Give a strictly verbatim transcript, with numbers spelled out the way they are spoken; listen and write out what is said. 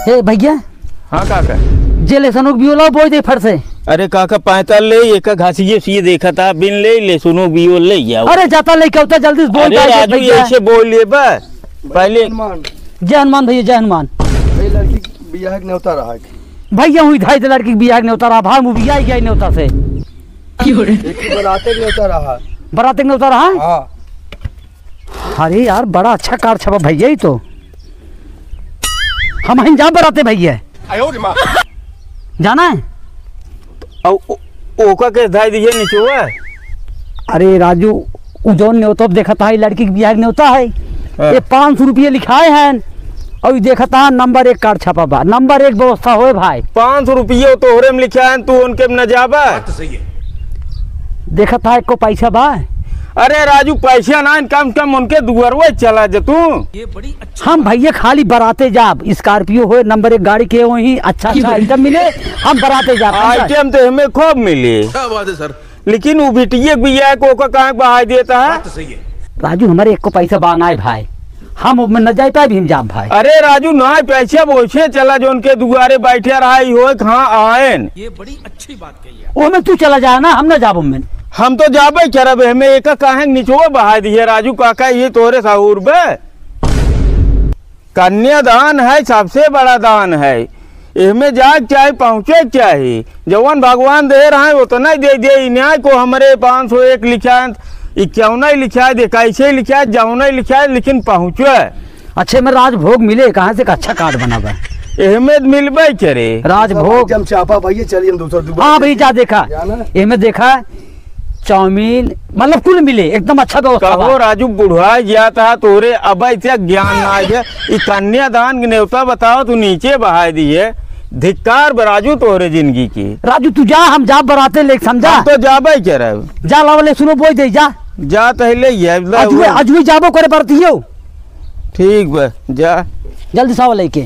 हे भइया। हाँ काका। जे लेसनो के बियोला बोइ दे फट से। अरे काका, पैंताल ले, एक घासिये सिये देखा था, बिन ले, लेसनो बियोल ले जाओ। अरे जाता लेके आवता, जल्दी से बोइ अरे दे राजू, भइया। ऐसे बोल ले बा। पहले हनुमान। जय हनुमान भइया, जय हनुमान। ए लड़की के बियाह के नेवता रहा है। भइया हुई धाई दे लड़की के बियाह के नेवता रहा, भाई मुँह बियाह गया नेवता से। एक ही बराते के नेवता रहा। बराते के नेवता रहा? हाँ। अरे यार, बड़ा अच्छा कार्ड छपा भइया, ई तो। हमहिन जाब बराते भइया। आयो रे माँ। जाना है? औ-, ओ-, ओका के धाई दिहे निचुआ? अरे राजू, उ जौन नेवता देखत है, लड़की के बियाह के नेवता है। हाँ। ये पाँच सौ रुपये लिखाए हैं, और ई देखत है नंबर एक कार्ड छपा बा, नंबर एक व्यवस्था होए भाई। पाँच सौ रुपये तोहरे में लिखाए हैं, तू उनके में न जाबा? बात तो सही है। देखत है, एको पैसा बा? अरे राजू, पैसा ना, कम से कम उनके दुआरवे चला जा तू। ये बड़ी अच्छी हम बात। भइया खाली बराते जाब, स्कॉर्पियो होए, नंबर एक गाड़ी के, वहीं अच्छा अच्छा आइटम मिले, हम बराते जाब, समझा? आइटम तो हमें खूब मिले। क्या बात है सर। लेकिन उ बिटिये के बियाह को ओका काहे बहाई देता है? बात तो सही है। राजू, हमरे एको पैसा बा नाय भाई, हम ओमे न जाए पाए, हम जाब भाई। अरे राजू, नाय पैसा वैसे चला, जो उनके दुआरे बैठे रहा, ई होए कहाँ आएन। ये बड़ी अच्छी बात कही है। ओमे तू चला जाए ना, हम न जाब ओमे। हम तो जाबे करब, हमें एका काहे निचवा बहाई दिहे राजू काका, ये तोरे सहूर बे। कन्यादान है, सबसे बड़ा दान है। एहमे जाए के चाही, पहुँचे के चाही। जवन भगवान दे रहे हैं, उतना ही दे दे। ई न्याय को हमरे पाँच सौ एक लिखाए, इक्यावन ही लिखाए दे, कैसे ही लिखाए, जवन ही लिखाए, लेकिन पहुँचे। अच्छे में राजभोग मिले, कहाँ से एक अच्छा कार्ड बना बा? एहमे मिलबे करे। राजभोग। हम चापा भइया, चलिए हम दूसरा दुकान हाँ भाई, जा देखा। जाना। एहमे देखा, चाउमीन, मतलब कुल मिले, एकदम अच्छा व्यवस्था बा। कहो राजू, बुढ़वा गया था तोरे, अब इतना ज्ञान ना आए। ई कन्यादान के नेवता बताओ, तू नीचे बहाई दिहे। धिक्कार बा राजू तोरे जिंदगी की। राजू तू जा, हम जा बराते लेके, समझा? हम तो जाबे करब। जा लावा लेसनो बोइ दे, जा। जा तहले ये, ले अजुए, वो। अजुए जाबो करे बरतियो। ठीक बा, जा। जल्दी सावा लेके।